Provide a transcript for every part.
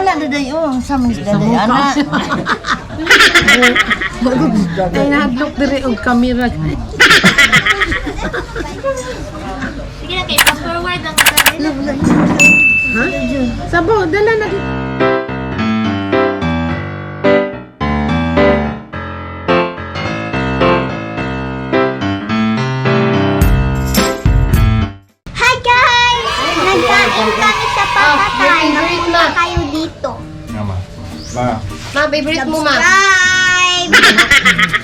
Ana daday oh, sa mga daday ana. Ay, nahadlok diri og kamera. Sige na, kay fast forward lang ka. Ha? Sabaw, dala na dito. Hi guys! Nagkain kami sa Papatay. Magpunta kayo dito. Nga ma. Ma. Ma, favorite mo, ma. Subscribe!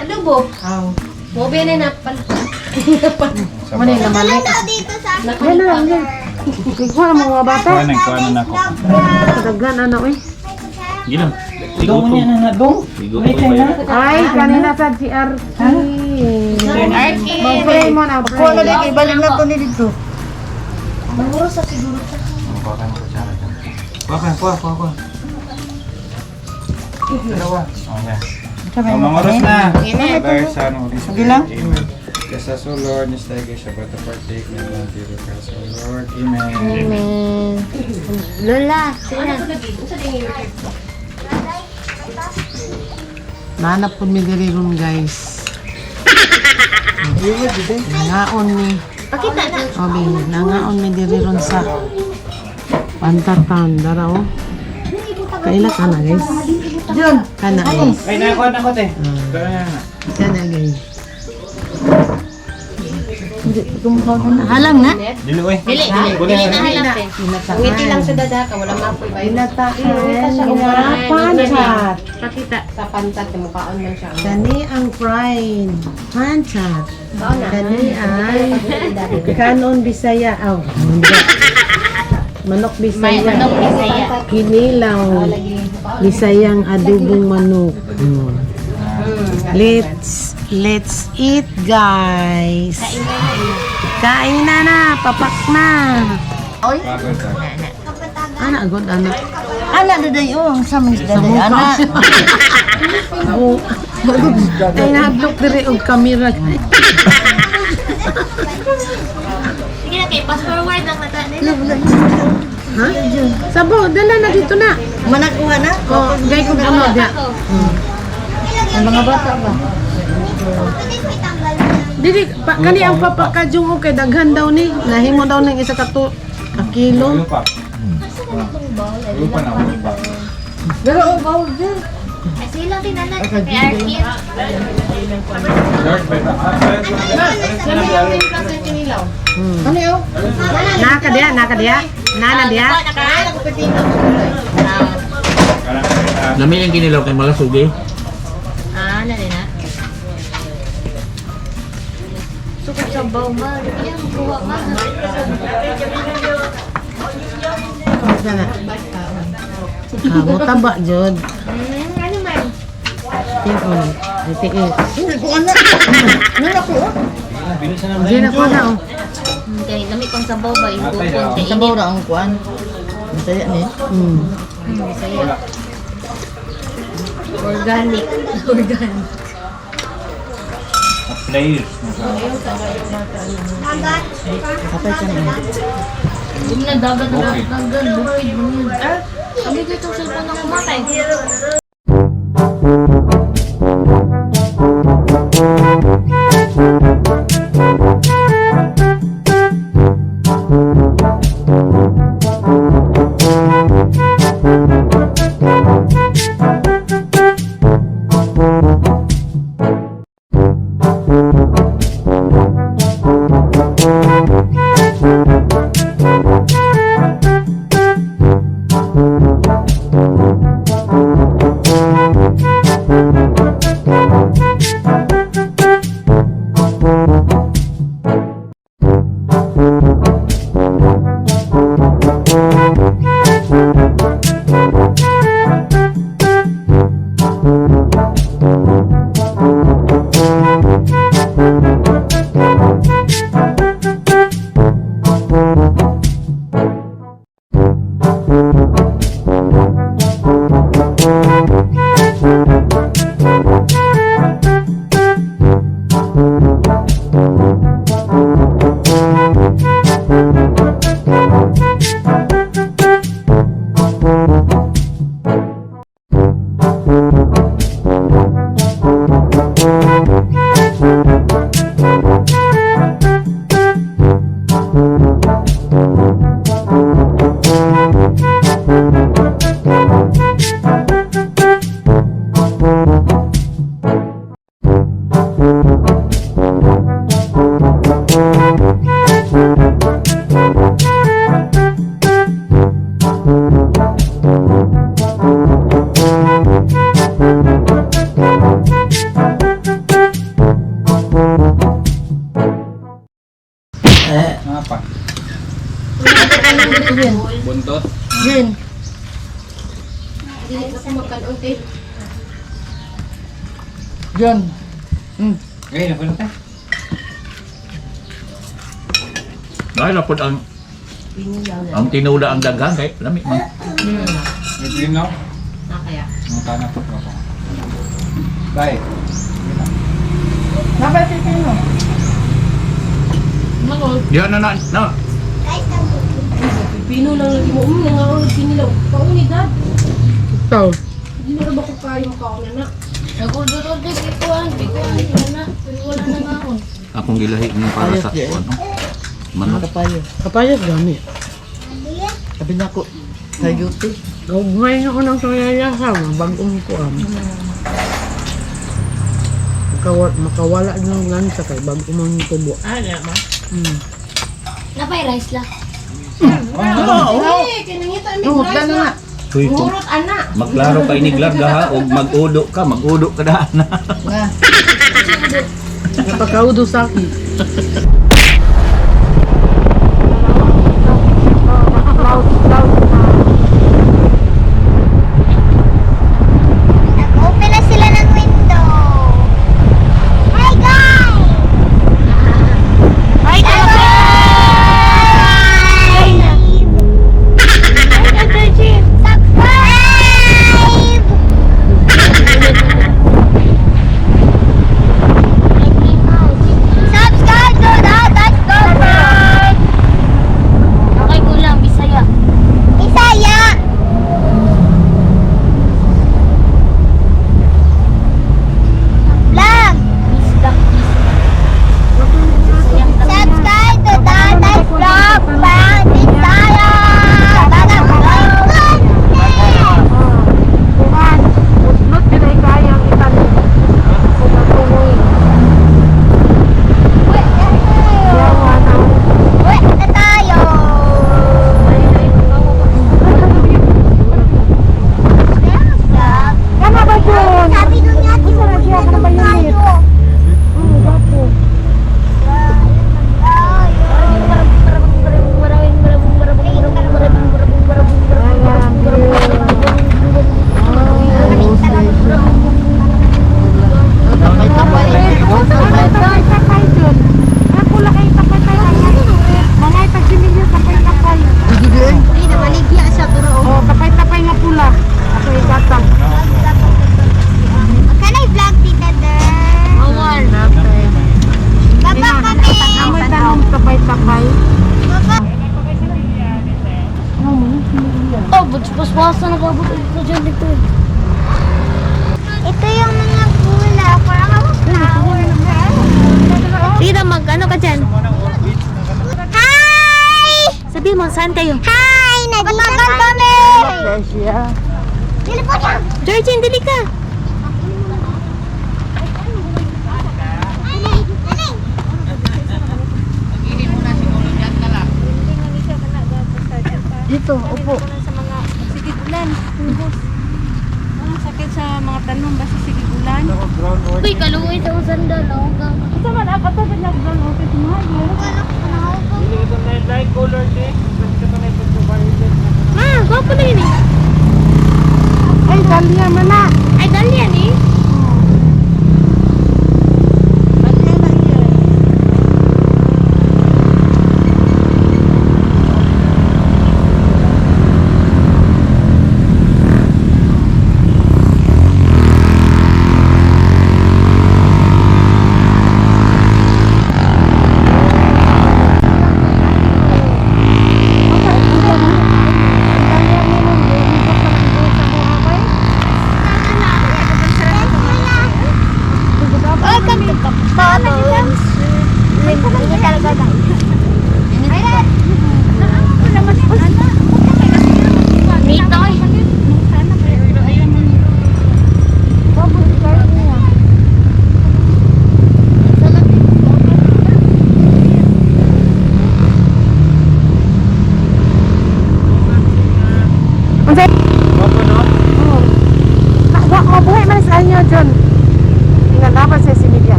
Adobo. Mo ba na pala. Sa Muna yung Dala namali. daw dito sa akin. Yan na lang yan. Ikaw ang mga bata. Kuha na, kuha na ako. Daghan ano eh. Gila. Dong niya na na dong. Ay, kanina sa GRT. Mag-pray mo na, Kuha na pray. day kay balik na to ni dito. Kuha ka ng kutsara dyan. Kuha ka, kuha, kuha, kuha. Dalawa. Oh, yan. Oh, mga oras na. Father, Son, Holy Spirit. lang. Amen. Kesa so Lord, ni tayo siya ba to partake ng mga tiro ka so Lord. Amen. Amen. Lola, sige na. Nanap po mi diri ron, guys. Nangaon mi. Pakita na. Obi, nangaon mi diri ron sa Pantatan. Dara oh. Kaila ka na, guys. Diyon. Kana guys. Ay, nakuha na ko, te. Tara na na. Kana guys. Halang na. Dili, oy. Dili, dili. Dili na halap eh. Ngiti lang sa dada ka, wala mapoy ba? Inatakan nga panchat. Pakita. Sa pantat, mukhaon man siya. Kani ang fried panchat. Kani ang kanon Bisaya. Aw, hindi. Manok Bisaya. Manok Bisaya. Kinilaw. Bisayang adobong manok. Let's eat, guys. Kain na na, papak na. Bago ito. Ana good ana. Ana daday oh, sa mga daday ana. Oh. Ay, nahadlok diri og kamera. Sige na, kay fast forward lang na. Ha? Sabaw, dala na dito na. Manakuha na. Oh, gay kog ano dia. Ang mga bata ba? Dili pa, kani ang papakajung og kay daghan daw ni. Nahimo daw ning isa ka to ka kilo. Ulo pa. Ulo pa na, ulo pa. Pero oh, bawal din. Ay, sige lang tinanan. Kay Arkin. Lord, may ba? Ah, ay, Ano yun? Naka diya, naka diya. Nana diya. Karang, ah, Lami ang kinilaw kay malasugi. Ah, na na. Sukot sa baw, ma. Yan, kuha, ma. Sana. Ah, mutaba jud. Ano man? Tiun. Tiis. Hindi ko ana. Ano ako oh? Bilisan na Di na ko na oh. Kay lami pang sabaw ba yung Atay, kupon ah. kay Sabaw init. ra ang kuan. Bisaya ni. Bisaya. Organic. Organic. Players. Kapay ka na. Hindi na dagat na Okay. dagat. Bukid mo yun. Ah, sabi ko itong cellphone ng kumatay. Mga pa. Buntot. Jin. Dili ko magkanon te. John. Eh, napunod ta. Dahil na po ang tinula ang daghan kay lami man. May green no? Na kaya. Ang tanap po ako. Bye. Napay pipino. Diyan na na na. Guys, nagpupunta. Pipino lang lagi mo. Nangaon kinilaw. Pauni dad. Ito. Hindi na ba ko kayo makaon na? Nagudurod ikuan, ikuan na pero wala na ngaon. Akong gilahi ni para sa Ayos, ano. Manok. Kapayo. Kapayas gani. Sabi na ko, sayote. Gawin ako ng soyaya ha, bagong ko am. Makawala ng lansa kay bago man tubo. Ah, na ma. Napay rice lang. Eh, kinangita mi No, rice na na. nga. Tuy, kung Murot ana. maglaro ka iniglarga ha og mag-udo ka, mag-udo ka daan na. Nga. Napakaudo sa akin. Nag-open na sila ng window. Hi, guys! Hi, Subscribe! Subscribe! Subscribe to the That's Go Bird! Okay, kulang Bisaya. Bisaya! Vlog! Bisdak. Subscribe to Tatay's Vlog Pang Bisaya! Baga Goodness! Kuan, uslot pinay kayang itan. Uwi na tayo! Ano ba yun? Sabi nung nga, uwi na daw tayo. Hindi na maligya siya pero Oh, tapay-tapay nga pula. Ako igatag. Can I vlog, Tita Der? Awal. Baba kami! Amoy tanong tapay-tapay. Baba! Oh, budsbasbasa na kabot ito dyan dito. Ito yung mga gula. Parang ako flower. Tita, mag ano ka dyan? Hi! Sabi mo, saan kayo? Hi! Nandito kami! Dili po siya! Georgine, dili ka. Ali! Ali! Dito, upo. Sakit sa mga tanong basta sige ulan. Uy, kaluoy sa akong sandal. Oh, Ito man, ako to binagdan. Okay, tumayo. Ma, gwapo na yun eh. Ay, dalya man na. Ay, dali yan eh.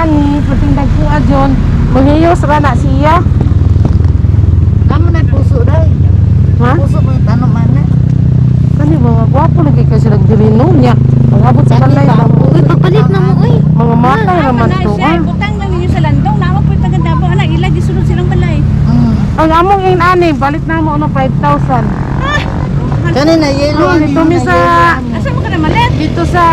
Ani, perting dagko adyon. Manghiyos ra na siya. Kamo na puso dai. Ha? Puso mo yung tanong man na. Kani mga gwapo lagi kay silang dilino niya. Ang abot sa balay Uy, papalit na mo, uy. mga matay naman Na to. siya, Ah. butang lang ninyo sa landong. Namo po yung taga Ana, ila gisulod silang balay. Ang among in ani balit na mo ano 5,000. Kani na yellow. Ah, dito mi sa Asa mo ka na malit? dito sa